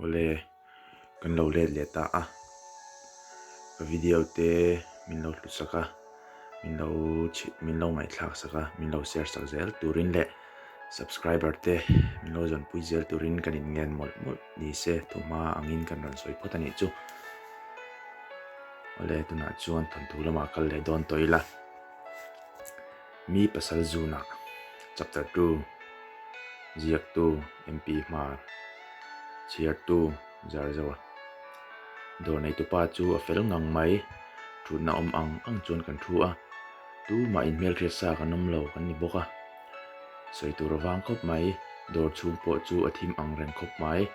Awle, kan lo let leh ta a, ka video te min lo hlut sak a, min lo chhi min lo ngaihthlak sak a, min lo share sak zel turin leh subscriber te min lo zawnpui zel turin kan inngen mawlh mawlh ni se thuhma angin kan rawn sawi phawt a nih chu. Awle, tunah chuan thawnthu lamah kal leh dawn tawh ila. Mi pasal zunah Chapter 2 Ziaktu MP Hmar Chhiartu Zarzoa Dawr neitupa chu a fel ngang mai, thutna awm ang ang chuan kan thu a, tumah inhmelhriat sa kan awm lo kan ni bawk a, sawi tur a vang khawp mai, dawr chhung pawh chu a thim ang reng khawp mai,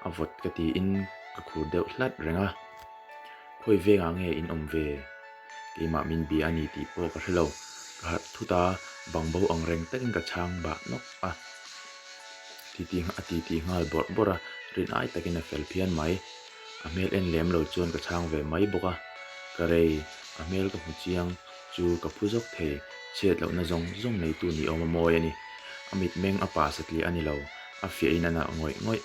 a vawt ka tiin ka khur deuh hlat reng a. Khawi vengah nge in awm ve? Keimah min bia a ni tih pawh ka hre lo. Ka harh thut a, bang bo ang reng takin ka chhang bah nawk a. Titi a titi nghal bawrh bawrh a, rin ai takin a fel phian mai. A hmel en lem lo chuan ka chhang ve mai bawk a. Ka rei, a hmel ka hmu chiang chu ka phu zawk thei, chhiat lohna zawng zawng neitu ni awm a mawi a ni. A mitmeng a pa satliah a ni lo, a fiahin a nalh ngawih ngawih.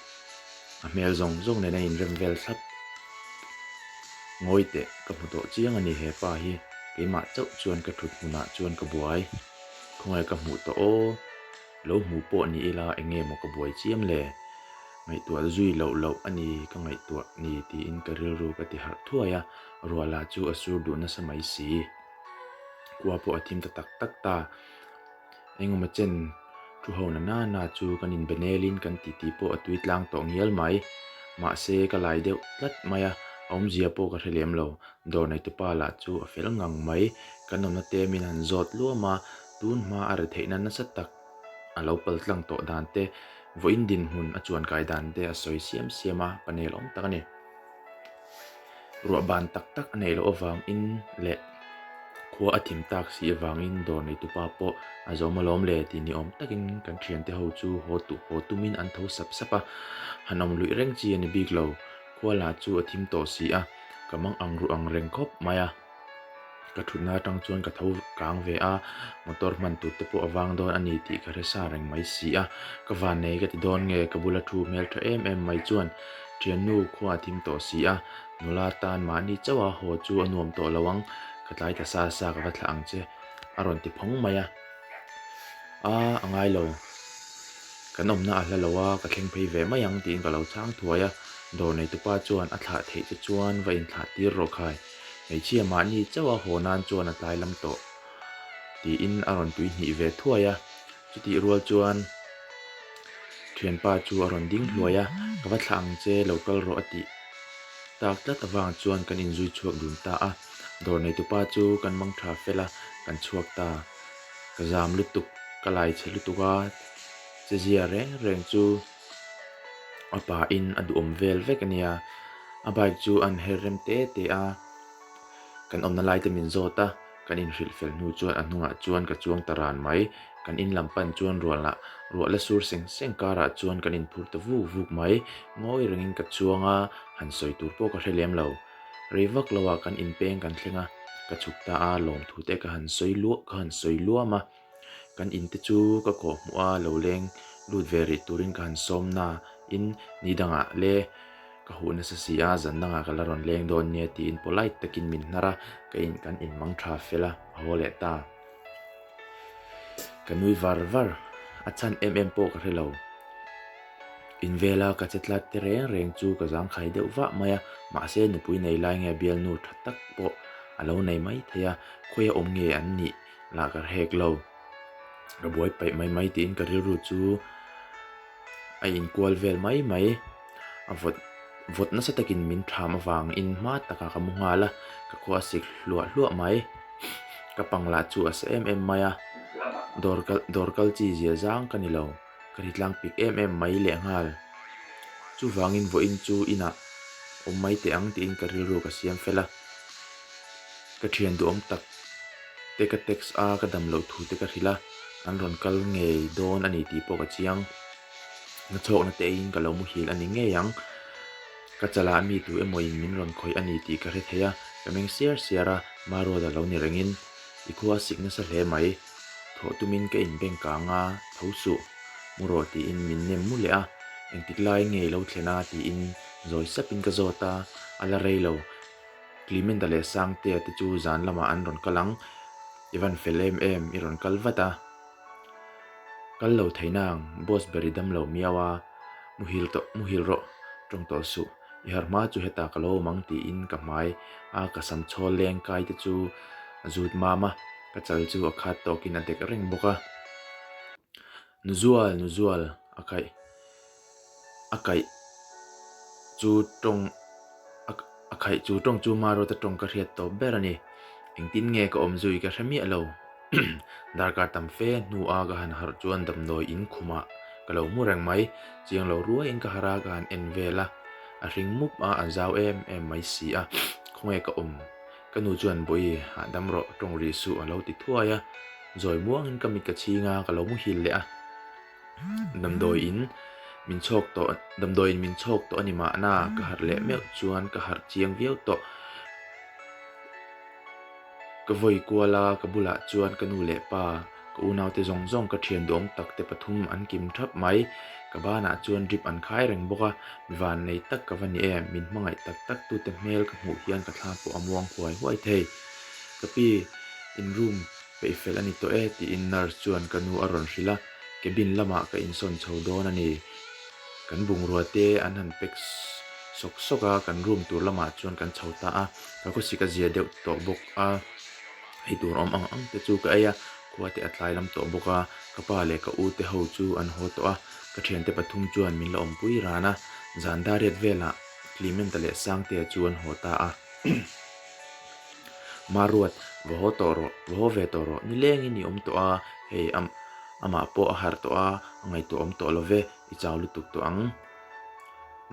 A hmel zawng zawng nen a inrem vel thlap. Ngawi teh, ka hmu tawh chiang a ni he pa hi, keimah chauh chuan ka thut hmunah chuan ka buai. Khawngaih ka hmuh tawh aw, lo hmu pawh ni ila eng nge maw ka buai chiam le? Ngaihtuah zui loh loh a ni ka ngaihtuah ni tiin ka rilru ka ti harh thuai a, Ruala chu a sur duh nasa mai si. Khua pawh a thim ta tak tak ta. Engemaw chen thu ho na na chu kan inbe nelin kan titi pawh a tui tlang tawh ngial mai. Mahse ka lai deuh tlat mai a, a awmzia pawh ka hre lem lo. Dawr neitupa lah chu a fel ngang mai. Kan awmna te min han zawt luam a, tun hma a retheihna nasa tak a lo pal tlang tawh dan te, vawiin dinhmun a chuan kai dan te a sawi siam siam a, panel awm tak a ni. Ruah ban tak tak a neih loh avangin leh khua a thim tak si avangin dawr neitupa pawh a zawm alawm le tih ni awm takin kan thiante ho chu haw tuh haw tumin an tho sap sap a, han awm luih reng chi a ni bik lo, khua lah chu a thim tawh si a, ka mang ang ruh ang reng khawp mai a. Ka thutna atang chuan ka tho kang ve a, motor hman tur te pawh a vang dawn a ni tih ka hre sa reng mai si a, ka vannei ka ti dawn nge ka bula thu hmeltha em em mai chuan thiannu khua a thim tawh si a, nula tan mahni chauh a haw chu a nuam tawh lo ang, ka tlai ta sa sa ka va thlah ang che a rawn ti phawng mai a. A, a ngai lo. Kan awmna a hla lo a, ka thleng phei ve mai ang tiin ka lo chhang thuai a, dawr neitupa chuan a thlah theih che chuan va inthlah tir rawh khai. Hmeichhia mahni chauh a haw nan chuan a tlai lam tawh tiin a rawn tui hnih ve thuai a, chutih rual chuan thianpa chu a rawn ding hluai a, ka va thlah ang che lo kal rawh a tih tak tlat avang chuan kan inzui chhuak dun ta a, dawr neitupa chu kan mang tha fel a, kan chhuak ta. Ka zam lutuk, ka lai chhe lutuk a, che zia reng reng chu a pa in a duhawm vel vek a nia. A bike chu an her rem te te a, kan awmna lai te min zawt a, kan inhrilh fel hnu chuan a hnungah chuan ka chuang ta ran mai. Kan in lam pan chuan ruah lah ruah la sur seng seng karah chuan kan inphur ta vuk vuk mai. Ngawi rengin ka chuang a, han sawi tur pawh ka hre lem lo. Rei vak lo ah kan inpeng kan thleng a, ka chhuk ta a, lawmthu te ka han sawi luah ka han sawi luam a, kan in te chu ka kawh hmuh a lo leng lut ve rih turin ka han sawm na in ni dangah le ka huh nasa si a, zan dangah ka la rawn leng dawn nia tiin polite takin min hnar a, ka in kan in mang tha fel a, a haw leh ta. Ka nui var var, a chhan em em pawh ka hre lo. In vela ka che tlat te reng reng chu ka zangkhai deuh vah mai a, mahse nupui nei lai nge bialnu tha tak pawh a lo nei mai thei a, khawi a awm nge an nih lah ka hrek lo. Ka buai paih mai mai tiin ka rilru chu a inkual vel mai mai. A vawt vawt nasa takin min tham avangin hma takah ka mu nghal a, ka khua a sik hluah hluah mai. Ka pang lah chu a sa em em mai a, dawr kal dawr kal chi zia zang ka ni lo. Ka ri tlang pik em em mai leh nghal. Chuvangin vawiin chu inah awm mai teh ang tiin ka rilru ka siam fel a. Ka thian duhawm tak te ka text a, ka dam loh thu te ka hrilh a, an rawn kal ngei dawn a ni tih pawh ka chiang. Nachhawkna te eiin ka lo muhil a ni ngei ang. Ka chalah mi tu emaw in min rawn khawih a ni tih ka hre thei a, ka meng siar siar a, Maruat a lo ni rengin i khua a sik nasa hle mai. Thawh tumin ka inbeng kang a, tho suh, mu rawh tiin min nem mu leh a. Engtik lai nge i lo thlen a? tiin zawi sapin ka zawt a, a la rei lo. Clementa leh Sangtea te chu zan lamah an rawn kal ang, i van fel em em, i rawn kal vat a. Kal lo thei nang, boss ber i dam lo miau a, muhil tawh, muhil rawh, tawng tawh suh, i harh hma chu hetah ka lo awm ang tiin ka hmai a ka sam chhawl leng kai te chu a zut mam a, ka chal chu a khat tawkin a dek reng bawk a. Nuzual, Nuzual, a kaih, a kaih chu tawng, a khaih chu tawng chu Maruata tawng ka hriat tawp ber a ni. Engtin nge ka awm zui ka hre miah lo. Darkar tam fe hnua ka han harh chuan damdawi in khumah ka lo hmu reng mai. Chiang lo ruaiin ka harh a, ka han en vel a, a hring mup a, a zau em em mai si a, khawnge ka awm? Ka nu chuan Bawi, hahdam rawh, tawng rih suh a lo ti thuai a. Zawi muangin ka mit ka chhing a, ka lo muhil leh a. Damdawi in min chhawk tawh, damdawi in min chhawk tawh a ni mahna, ka harh leh meuh chuan ka harh chiang viau tawh. Ka vawi kual a, ka bulah chuan ka nu leh pa, ka unaute zawng zawng ka thian duhawm tak te pathum an kim thap mai. Ka banah chuan drip an khai reng bawk a, mi vannei tak ka va ni em, min hmangaih tak tak tute hmel ka hmuh hian ka thla pawh a muang huai huai thei. Ka pi, in room peih fel a ni tawh e tiin nurse chuan ka nu a rawn hrilh a, cabin lamah ka insawn chho dawn a ni. Kan bungrua te an han pack sawk sawk a, kan room tur lamah chuan kan chho ta a, ka khawsik a zia deuh tawh bawk a, ei tur awm ang ang te chu ka ei a, khua te a tlai lam tawh bawk a, ka pa leh ka u te ho chu an haw tawh a, ka thiante pathum chuan min la awmpui ran a, zan dariat velah Clementa leh Sangtea chu an haw ta a. Maruat, va haw tawh rawh, va haw ve tawh rawh, nilengin i awm tawh a, hei amah pawh a harh tawh a, a ngaihtuah awm tawh lo ve, i chau lutuk tawh ang.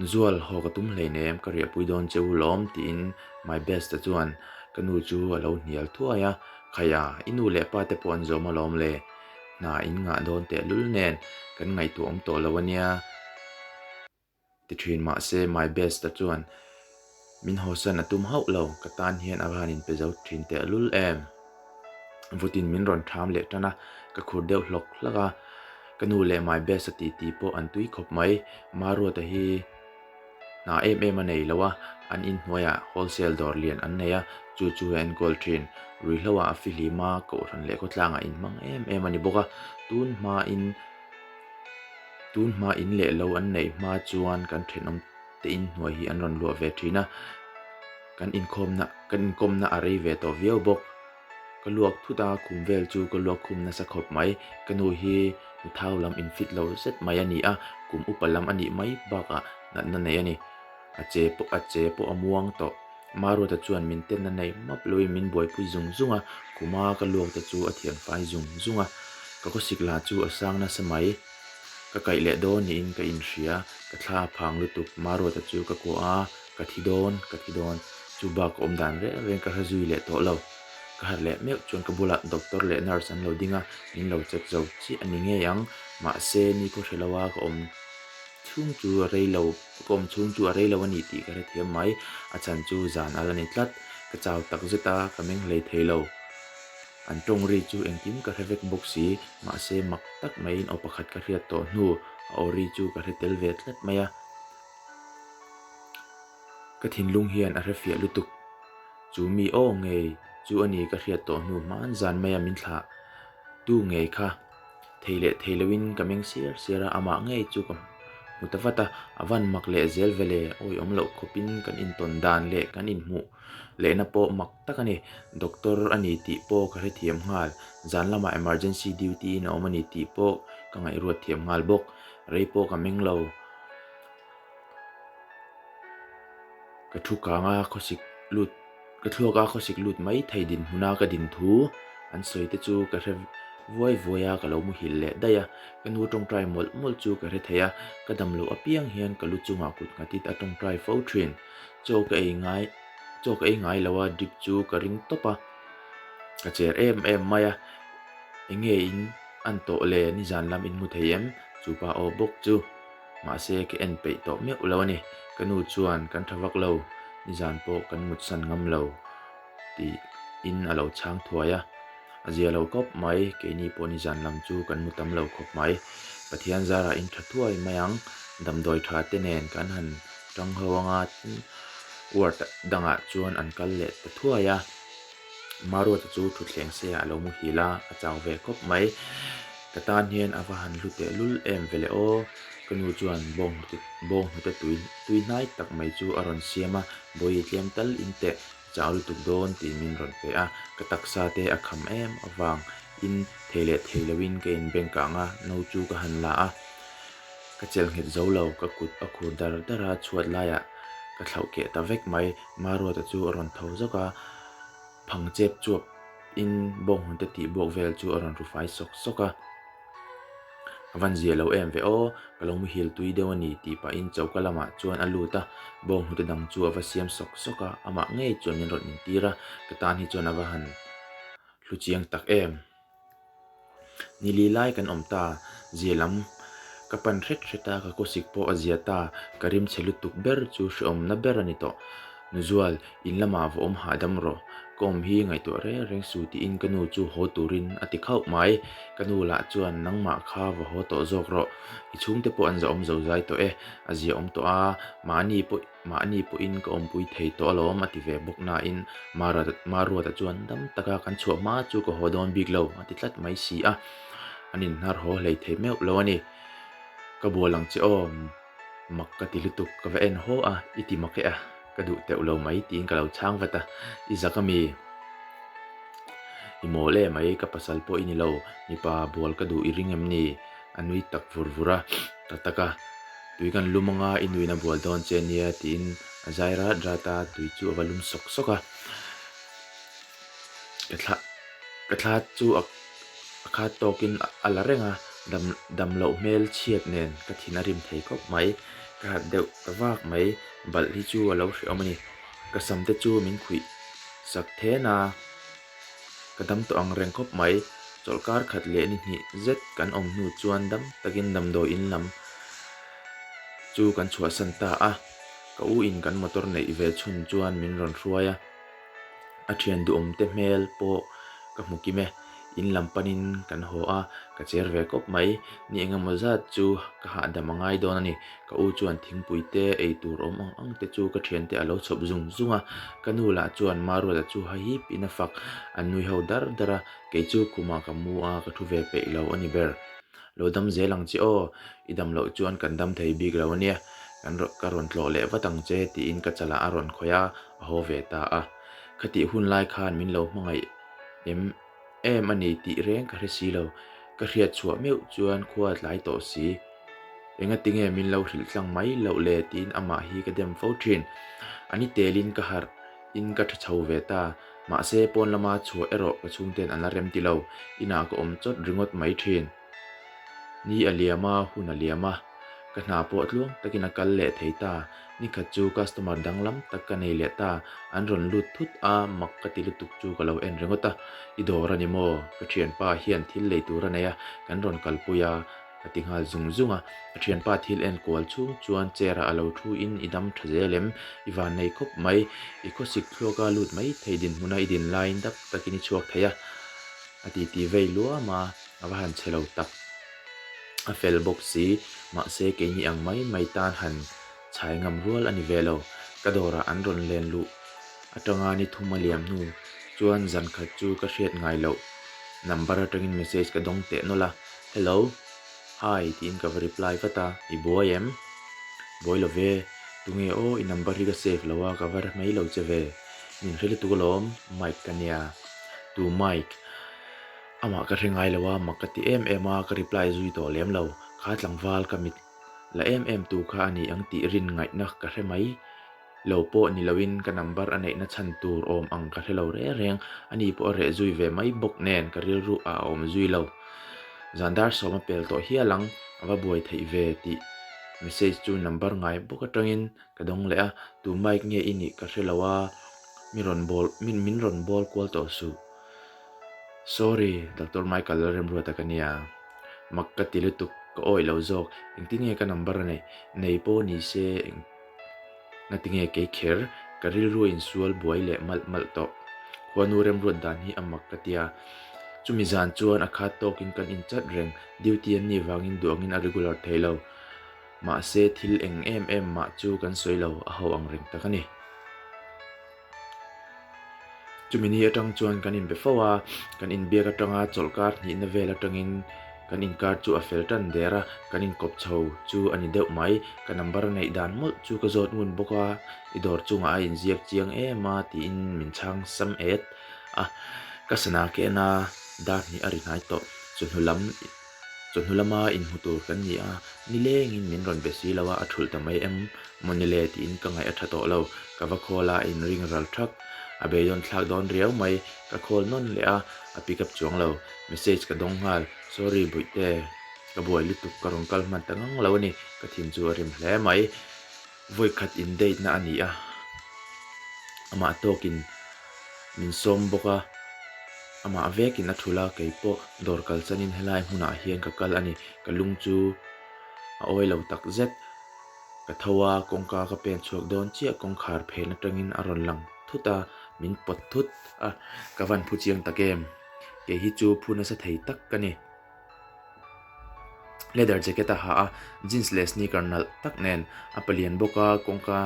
Zual, haw ka tum hleinem, ka riahpui dawn che u lawm, tiin my best-a chuan ka nu chu a lo hnial thuai a, Khaia, i nu leh pa te pawh an zawm alawm le, hna in ngah dawn tehlul nen, kan ngaihtuah awm tawh lo a nia. Ti thin mahse my best a chuan min hawsan a tum hauh lo, ka tan hian a van inpe zo thin tehlul em. Vutin min rawn tham leh tan a, ka khur deuh hlawk hlawk a, ka nu leh my best a titi pawh an tui khawp mai, Maruata hi hna em em a nei lo a, an inhnuaiah wholesale dawr lian an nei a, chu chu a enkawl thin, ruihhlo ah a fihlim a, kohhran leh khawtlangah inhmang em em a ni bawk a, tun hmain Tun hma in leh lo an neih hma chuan kan thenawm te in hnuai hi an rawn luah ve thin a, kan inkhawmna kan inkawmna a rei ve tawh viau bawk. Ka luak thut a, khum vel chu ka luak khum nasa khawp mai. Ka nu hi nuthau lam infit lo zet mai a ni a, kum upa lam a nih mai bakah natna nei a ni. A che pawh a che pawh a muang tawh. Maruata chuan min tenna nei map loin min buaipui zung zung a, khuma ka luak te chu a thian fai zung zung a, ka khawsik lah chu a sang nasa mai. Ka kaih leh dawn niin ka inhria, ka thla a phang lutuk, Maruata chu ka kuah a, ka thi dawn, ka thi dawn, chu bak ka awm dan reng reng ka hre zui leh tawh lo. Ka harh leh meuh chuan ka bulah doctor leh nurse an lo ding a, min lo check zo chiah a ni ngei ang, mahse nikhaw hre lo a ka awm chhung chu a rei lo. Ka awm chhung chu a rei lo a ni tih ka hrethiam mai, a chhan chu zan a la ni tlat. Ka chau tak zet a, ka meng hlei thei lo. An tawng ri chu engkim ka hre vek bawk si, mahse mak tak maiin aw pakhat ka hriat tawh hnu a aw ri chu ka hre tel ve tlat mai a. Ka thinlung hian a hrefiah lutuk. Chu mi aw ngei chu a ni ka hriat tawh hnu hman zan maia min thlah tu ngei kha. Thei leh thei loin ka meng siar siar a, amah ngei chu ka hmu ta vat a, a van mak leh zel ve le, awi awm loh khawpin kan intawn dan leh kan inhmuh lehna pawh mak tak a ni. Doctor a ni tih pawh ka hrethiam nghal, zan lamah emergency duty in a awm a ni tih pawh ka ngaihruat thiam nghal bawk, rei pawh ka meng lo. Ka thu kang a khawsik lut ka thluak a khawsik lut mai thei dinhmun a ka din thu an sawi te chu ka hre vuai vuai a ka lo muhil leh daih a ka nu tawngtai mawlh mawlh chu ka hre thei a ka dam loh apiang hian ka lu chungah kut nghatit a tawngtai fo thin chaw ka ei ngai chaw ka ei ngai lo a drip chu ka ring tawp a ka cher em em mai a enge in an tawh le nizan lam in hmu thei em chupa aw bawk chu. Mahse ka en peih tawh meuh lo a ni. Ka nu chuan kan tha vak lo, nizan pawh kan mutsan ngam lo tiin a lo chhang thuai a. A zia lo khawp mai, keini pawh nizan lam chu kan mu tam lo khawp mai. Pathian zarah in tha thuai mai ang. Damdawi tha te nen kan han tang ho anga tin ward dangah chuan an kal leh ta thuai a. Maruata chu thutthleng seiah a lo muhil a, a chau ve khawp mai. Ka tan hian a va han hlu teh lul em vele aw. Ka nu chuan bawnghnute bawnghnute tui tui hnai tak mai chu a rawn siam a, Bawihi tlem tal in teh chau lutuk dawn tih min rawn pe a, ka taksa te a kham em avang in thei leh thei loin ka inbeng kang a, no chu ka han la a. Ka chelh nghet zo lo, ka kut a khur dar dar a, chhuat laiah ka thlauh keh ta vek mai. Maruata chu a rawn tho zawk a, phang chep chuap in bawng hmun te tih buak vel chu a rawn ru fai sawk sawk a. A van zia lo em ve aw, ka lo muhil tui deuh a ni tih pahin choka lamah chuan a lut a, bawng hnute dang chu a va siam sawk sawk a, amah ngei chuan min rawn intir a, ka tan hi chuan a va han hlu chiang tak em. Ni li lai kan awm ta, zia lam ka pan hret hret a, ka kawsik pawh a zia ta, ka rim chhe lutuk ber chu hrehawmna ber a ni tawh. Nuzual, in lamah va awm hahdam rawh, ka awm hi ngaihtuah reng reng su tiin ka nu chu haw turin a ti khauh mai. Ka nu lah chuan nangmah kha va haw tawh zawk rawh, i chhungte pawh an zahawm zo zai tawh e, a zia awm tawh a, mahni pawh Mahni pawhin ka awmpui thei tawh alawm a ti ve bawk nain Maruata chuan dam taka kan chhuah hma chu ka haw dawn bik lo a ti tlat mai si a, an inhnar haw hlei thei meuh lo a ni. Ka bual ang che aw, mak ka ti lutuk ka va en haw a, i ti mak e a, ka duh teuh lo mai tiin ka lo chhang vat a, i zak ami? I mawl e mai, ka pasal pawh i ni lo, mipa bual ka duh i ring em ni? A nui tak vur vur a, ta tak a, tui kan lum anga i nuin a bual dawn che nia tiin a zai rat rat a, tui chu a va lum sawk sawk a. Ka thla ka thla chu a a khat tawkin a la reng a, dam dam loh hmel chhiat nen ka thin a rim thei khawp mai, ka harh deuh ta vak mai, balh hi chu a lo hrehawm a ni. Ka sam te chu min khuih sak then a. Ka dam tawh ang reng khawp mai. Chawlhkar khat leh ni hnih zet kan awm hnu chuan dam takin damdawi in lam chu kan chhuahsan ta a. Ka u in kan motor neih ve chhun chuan min rawn hruai a. A thian duhawm te hmel pawh ka hmu kim e. In lam panin kan haw a, ka cher ve kawp mai. Ni engemaw zat chu ka hahdam a ngai dawn a ni. Ka u chuan thingpui te, ei tur awm ang ang te chu ka thiante a lo chhawp zung zung a, ka nu lah chuan Maruata chu hahip in a fak, an nui ho dar dar a, kei chu khumah ka mu a, ka thu ve peih lo a ni ber. Lo dam zel ang che aw, i dam loh chuan kan dam thei bik lo a nia, kan ka rawn tlawh leh vat ang che tiin ka chalah a rawn khawih a, a haw ve ta a. Khatih hun lai khan min lo hmangaih em em a ni tih reng ka hre si lo, ka hriat chhuah meuh chuan khua a tlai tawh si. Engati nge min lo hrilh tlang mai loh le tiin amah hi ka dem fo thin. A ni telin ka harh in ka tha chho ve ta. Mahse pawn lama chhuah erawh ka chhungten an la rem ti lo. Inah ka awm chawt ringawt mai thin. Ni a liam a, hun a liam a. Ka hna pawh tluang takin a kal leh thei ta. Nikhat chu customer danglam tak ka nei leh ta. An rawn lut thut a, mak ka ti lutuk chu ka lo en ringawt a. I dawr a ni maw? Ka thianpa hian thil lei tur a nei a, kan rawn kalpui a. A ti nghal zung zung a, a thianpa thil en kual chhung chuan chair ah a lo thu in i dam tha zel em? I van nei khawp mai, i khawsik thluak a lut mai thei dinhmun a i din laiin dap takin i chhuak thei a, a ti ti vei luam a, a va han chhe lo tak. A fel bawk si, mahse keini ang mai mai tan han chhai ngam rual a ni ve lo. Ka dawrah an rawn len luh atanga ni thum a liam hnu chuan zan khat chu ka hriat ngai loh number atangin message ka dawng teh nawlh a. Hello. Hi tiin ka va reply vat a, i buai em? Buai lo ve, tunge aw i number hi ka save lo a, ka va reh mai lo che ve. Min hre lutuk alawm, Mike ka nia. Tu Mike? Amah ka hre ngai lo a, mak ka ti em em a, ka reply zui tawh lem lo. Kha tlangval ka mit la em em tu kha a ni ang tih rin ngaihna ka hre mai. Lo pawh ni loin ka number a neihna chhan tur awm ang ka hre lo reng reng, ani pawh a reh zui ve mai bawk nen ka rilru ah a awm zui lo. Zan dar sawm a pel tawh hial ang, a va buai theih ve tih message chu number ngai bawk atangin ka dawng leh a, tu mic nge i nih ka hre lo a, mi rawn bawl min rawn bawl kual tawh suh. Sorry, Doctor Michael Lalremruata ka nia. Mak ka ti lutuk, ka awih lo zawk, engtin nge ka number a neih, nei pawh ni se eng. Ngatinge kei kher, ka rilru a insual buai leh malh malh tawh. Khuanu remruat dan hi a mak ka tia. Chumi zan chuan a khat tawkin kan inchat reng, duty an nih vangin duangin a regular thei lo. Mahse thil eng em em mah chu kan sawi lo, a ho ang reng tak a ni. Chumi ni atang chuan kan inbe fo a, kan inbiak atanga chawlhkar hnihna vel atangin kan inkar chu a fel tan der a, kan inkawp chho chu a ni deuh mai. Ka number a neih dan mawlh chu ka zawt ngun bawk a, i dawr chungah a inziak chiang em a tiin min chhang sam et a, ka sana ken a dar hnih a ri hnai tawh. Chawhnu lam Chawhnu lama inhmu tur kan ni a, nilengin min rawn be si lo a, a thulh ta mai em maw ni le tiin ka ngaih a tha tawh lo. Ka va call a, a inring ral thak. A beidawn thlak dawn riau mai. Ka call nawn leh a, a pick up chuang lo. Message ka dawng nghal, Sorry Bawihte, ka buai lutuk ka rawn kal hman ta ngang lo a ni, ka thin chu a rim hle mai. Vawi khat in date na a ni a, amah tawkin min sawm bawk a, amah vekin a thul a, kei pawh dawr kalsanin helai hmunah hian ka kal a ni, ka lung chu a awi lo tak zet. Ka tho a, kawngka ka pen chhuak dawn chiah kawngkhar phen atangin a rawn lang thut a, min pawt thut a, ka van phu chiang tak em, kei hi chu phu nasa thei tak ka ni. Leather jacket a ha a, jeans leh sneaker nalh tak nen a palian bawk a, kawngka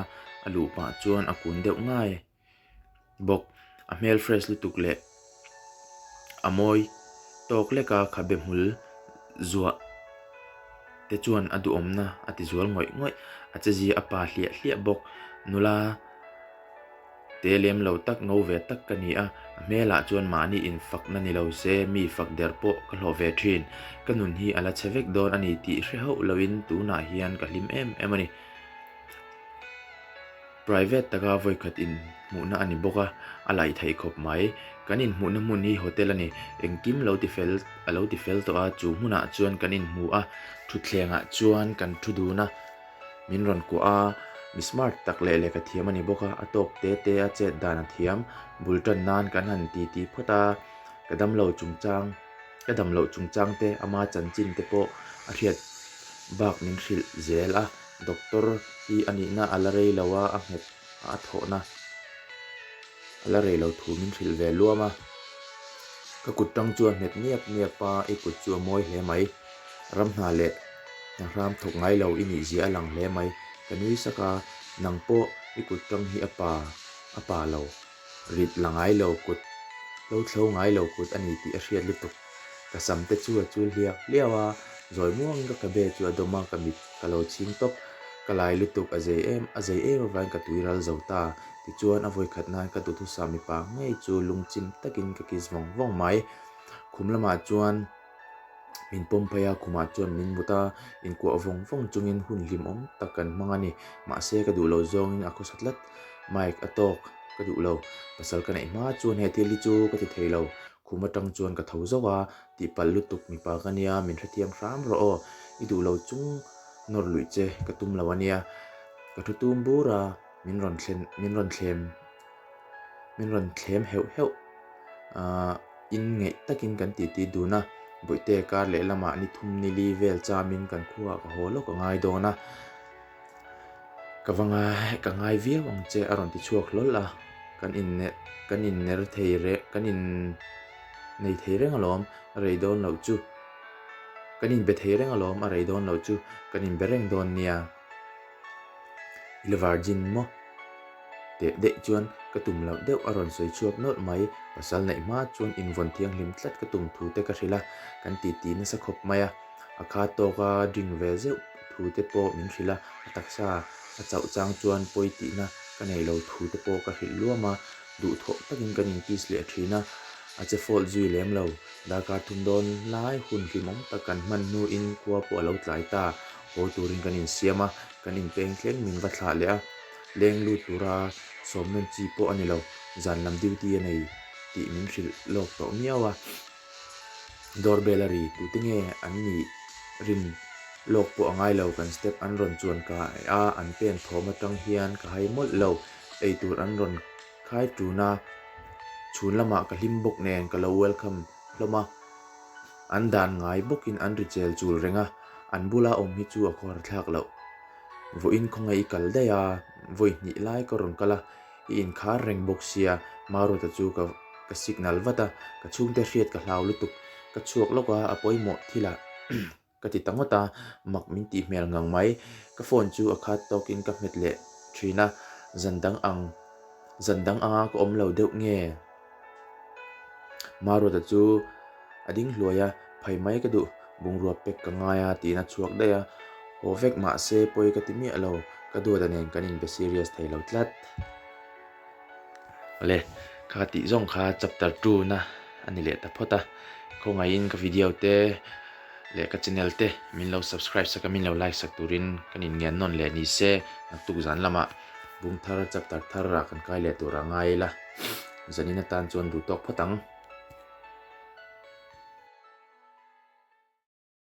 a luh pah chuan a kun deuh ngai bawk. A hmel fresh lutuk leh a mawi tawk lek a khabe hmul zuah te chuan a duhawmna a ti zual ngawih ngawih. A che zia a pa hliah hliah bawk. Nula. Te lem lo tak ngo ve tak ka ni a, a hmelah chuan mahni infakna ni lo se mi fak der pawh ka hlawh ve thin. Ka nun hi a la chhe vek dawn a ni tih hre hauh loin tunah hian ka hlim em em a ni. Private taka vawikhat inhmuhna a ni bawk a, a laih theih khawp mai. Kan inhmuhna hmun hi hotel a ni, engkim lo ti fel a lo ti fel tawh a, chu hmunah chuan kan inhmu a, thutthlengah chuan kan thu dun a. Min rawn kuah a, mi smart tak leh lehkha thiam a ni bawk a, a tawk te te a chet dan a thiam, bul tan nan kan han ti ti phawt a, ka damlo chungchang, ka damloh chungchang te ama chanchin te pawh a hriat bak min hrilh zel a, doctor hi a nihna a la rei lo a, a nghet a thawhna a la rei lo thu min hrilh ve luam a, ka kut tang chu a nghet niap niap a, i kut chu a mawi hle mai. Ram hna leh hna hram thawk ngai lo i nih zia a lang hle mai. Ka nui sak a, nang pawh i kut tang hi a pa, a pa lo. Rit la ngai lo kut, lo thlo ngai lo kut a ni tih a hriat lutuk. Ka sam te chu a chul hliau hliau a, zawi muangin ka khabe chu a dawm a, ka mit ka lo chhing tawp. Ka lai lutuk a zei em, a zei em avangin ka tui ral zo ta. Tichuan a vawikhat nan ka duhthusam mipa ngei chu lungchim takin ka kiss vawng vawng mai. Khum lamah chuan. Min pawm phei a, khumah chuan min mut a, inkuah vawng vawng chungin hun hlimawm tak kan hmang a ni. Mahse ka duh lo zawngin a khawsa tlat. Mike a tawk, ka duh lo. Pasal ka neih hma chuan he thil hi chu ka ti thei lo. Khum atang chuan ka tho zauh a, tihpalh lutuk mipa ka nia, min hrethiam hram rawh aw. I duh lo chung nawr luih che ka tum lo a nia. Ka thu tum bur a, min rawn thlen, min rawn thlem. Min rawn thlem heuh heuh ahh in ngeih takin kan titi dun a, Bawihte kar leh lamah ni thum ni li vel chamin kan khuaah ka haw lawk a ngai dawn a, ka va ngai ka ngai viau ang che a rawn ti chhuak hlawl a, kan in kan in ner thei reng kan in nei thei reng alawm a rei dawn loh chu kan in be thei reng alawm a rei dawn loh chu kan in be reng dawn nia. I la virgin maw? Teh daih chuan ka tum loh deuh a rawn sawi chhuak nawlh mai. Pasal neih hma chuan invawn thianghlim tlat ka tum thu te ka hrilh a, kan titi nasa khawp mai a. A kha tawka drink ve zeuh thu te pawh min hrilh a, a taksa a chauh chang chuan pawi tihna ka nei lo thu te pawh ka hrilh luam a, duhthawh takin kan in kiss leh thin a, a che fault zui lem lo. Darkar thum dawn lai hun hlimawm tak kan hman hnuin khua pawh a lo tlai ta. Haw turin kan insiam a, kan inpeng thleng min va thlah leh a, leng lut tura sawm nawn chi pawh a ni lo, zan lam duty a nei tih min hrilh lawk tawh miau a. Doorbell a ri, tute nge an nih rin lawk pawh a ngai lo, kan step an rawn chuan kai a, an pen thawm atang hian ka hai mawlh lo, eitur an rawn khai tun a, chhun lamah ka hlim bawk nen ka lo welcome hlawm a. An dan ngai bawkin an ri chel chul reng a, an bula awm hi chu a khawhar thlak loh. Vawiin khawngaih i kal daih a, vawi hnih lai ka rawn kal a, i inkhar reng bawk sia, Maruata chu ka ka signal vat a, ka chhungte hriat ka hlau lutuk, ka chhuak lawk a, a pawimawh thilah. Ka ti ta ngawt a, mak min tih hmel ngang mai. Ka phone chu a khat tawkin ka hmet leh thin a, zan dang ang zan dang anga ka awm lo deuh nge? Maruata chu a ding hluai a, phai mai ka duh, bungrua pek ka ngai a tiin a chhuak daih a, haw vek mahse pawi ka ti miah lo, ka duata nen kan inbe serious thei lo tlat. Awle, kha tih zawng kha chapter 2 na a ni leh ta phawt a, khawngaihin ka video te leh ka channel te min lo subscribe sak a min lo like sak turin kan inngen nawn leh ni se, naktuk zan lamah bung thar chapter thar ah kan kai leh tur a ngai ila, zanin atan chuan duh tawk phawt ang.